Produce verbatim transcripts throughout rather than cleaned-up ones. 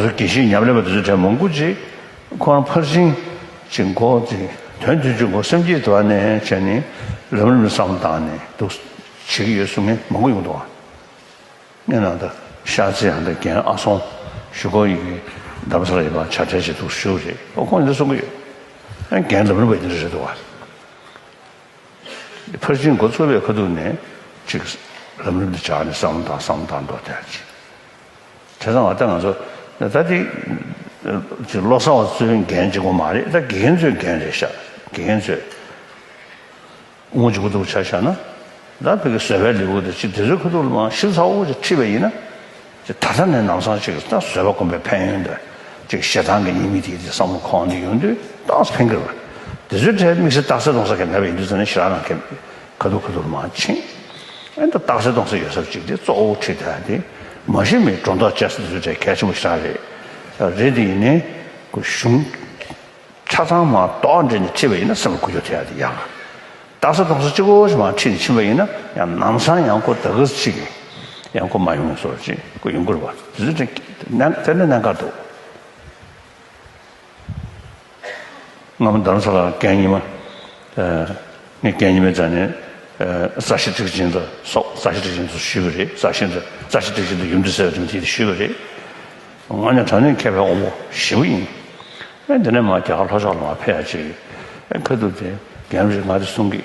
དགེ་བཤེས་ཉམས་ལེན་པ་དེ་ཚོ་གྲས་མང་པོ་ཅིག་ཁོ་རང་ཕར་ཕྱིན་ཅིག་མགོ་ཅིག་དོན་མཐུན་གྱི་མགོ་སེམས་བསྐྱེད་དུ་བ་ནས་བྱས་ནས་ལམ་རིམ་བསམ་བློ་བཏང་ནས་འདུག་བྱེད་ཀྱི་ཡོད་གསུང་མཁན་མང་པོ་ཡོང་འདུག་བ། ངས་ནང་ད་ཤར་རྩེ་ཡང་ད་རྒན་ཨ་སོང་ཞུ་སྒོ་ཡི་རྡ་རམ་ས་ལ་ཡོད་པ་བྱ་བྲལ་ཅིག་འདུག་ཞུ་རེད། ཨོ་ཁོང་འདི་གསུང་གི་ཡོད། ཨ་རྒན་ལམ་རིམ་པ་ཡིན་འདྲ་རེད་འདུག་བ། ཕར་ཕྱིན་འགོ་ཚུགས་པའི་ཁ་ཐུག་ནས་ཅིག་ལམ་རིམ་འདི་སྦྱར་ནས་བསམ་བློ་བཏང་བསམ་བློ་བཏང་འགྲོ་བསྡད་ཅིག་བྱས་ཙང་ང་ད་ང་ཚོ་ད་དེ་ཅིག་བློ་གསར་བ་ཚོའི་འགན་གཅིག་པོ་མ་རེད། ད་དགེ་རྒན་ཚོའི་འགན་རེད་ཤག་དགེ་རྒན་ཚོས་དབུ་མ་འཇུག་པ་ལྟ་བུ་ཆ་བཞག་ན་ད་བོད་ཀྱི་བཟོད་པའི་ལེའུ་དེ་ཅིག་དེ་ཚོའི་ཁ་ཐུག་ལ་མ་ཞིབ་ཚགས་པོ་ཅིག་ཁྲིད་པ་ཡིན་ན། ཅིག་ད་ལྟ་ནས་ལམ་སང་ཅིག་ད་བཟོད་པ་སྒོམ་པའི་ཕན་ཡོན་དང་ཅིག་ཞེ་སྡང་གི་ཉེས་དམིགས་དེ་དེ་བསམ་བློ་ཁོག་ནས་ཡོང་དུས་ཏོག་ཙམ་ཕན་གྱི་རེད་པ། དེ་ཚོའི་གྲས་དམིགས་བསལ་རྟགས་གསལ་མཐོང་ས་གང་ག་བ་ཡིན་དུས་ཙང་ནས་ཞེ་དྲག་ནང་ཁེལ་ཁ་ཐུག་ཁ་ཐུག་ལ་མ་ཕྱིན། ཨེ་ད་རྟགས་གསལ་མཐོང་ས་ཡོད་ས་ཅིག་དེ་གཙོ་བོ་ཁྲིད་ད་དེ་མ་གཞི་མེད་སྒྲོ་འདོགས་བཅད་ས་དེ་ཚོའི་གྲས་གལ་ཆེན་པོ་ཞེ་དྲག་རེད། རེད་དེ་ཡིན་ནའི་ཁོ་གཞུང་ཆ་ཚང་མ་རྡོག་འདྲེས་ནས་ཁྲིད་པ་ཡིན་ན་སེམས་ལ་འགུལ་སྐྱོད་ཐེབས་ཡ་དེ་ཡག་རྟགས་གསལ་མཐོང་ས་གཅིག་པོ་ཞིག་མ་ཁྲིད་ནས་ཕྱིན་པ་ཡིན་ན་ཡང་ལམ་སང་ཡང་ཁོ་ད་ག་ཟེ་ཅིག་ཡང་ཁོ་མ་ཡོང་བའི་བཟོ་ཅིག་ཁོ་ཡོང་གི་རེད་པ། དེ་ཚོ་དེ་ནས་གནད་འགག་འདུག་སྔ་མོ་རྡ་རམ་ས་ལ་རྒན་ཉི་མ། ངས་རྒན་ཉི་མའི་རྩ་ནས་རྩ་ཤེ་ཊཱིཀ་ཅན་ལ་སོགས་རྩ་ཤེ་ཊཱིཀ་ཅན་དུ་ཞུས་པ་རེད། རྩ་ཤེ་རྩ་ཤེ་ཊཱིཀ་ཅན་དུ་ཡུམ་དུ་གསལ་བའི་རིམ་གྱིས་དེ་ཞུས་པ་རེད། དངོས་གནས་དྲང་གནས་མཁས་པའི་དབང་པོ་ཞེ་པོ་ཡིན། ཨེ་འདི་ནས་མར་རྒྱ་གར་ལྷོ་ཕྱོགས་ལ་མར་ཕེབས་ཡ་ཅིག་ཨེ་ཁ་ཐུག་དེ་རྒན་རིགས་ང་དེ་གསུང་གི།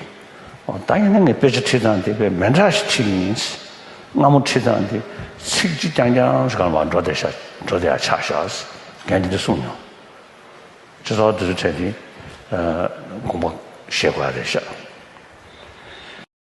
ཨོ་ད་ཡིན་ན་ངས་དཔེ་ཆ་ཁྲིད་སྟངས་དེ་དཔེ་མི་འདྲ་ཞིག་ཁྲིད་ཀྱི་ཡིན། སྔ་མོ་ཁྲིད་སྟངས་དེ་ཚིག་གཅིག་རྐྱང་རྐྱང་ཞིག་གང་ལ་འགྲོ་བསྡད་ཤག་འགྲོ་བསྡད་ཡ་ཆགས་ཤག་རྒན་དེ་འདྲ་གསུངས་མྱོང་། སྤྱི་ཚོགས་འདི་ཚོ་གྲས་དེ་དགོངས་པ་བཞེས་དགོས་ཡ་རེད་ཤག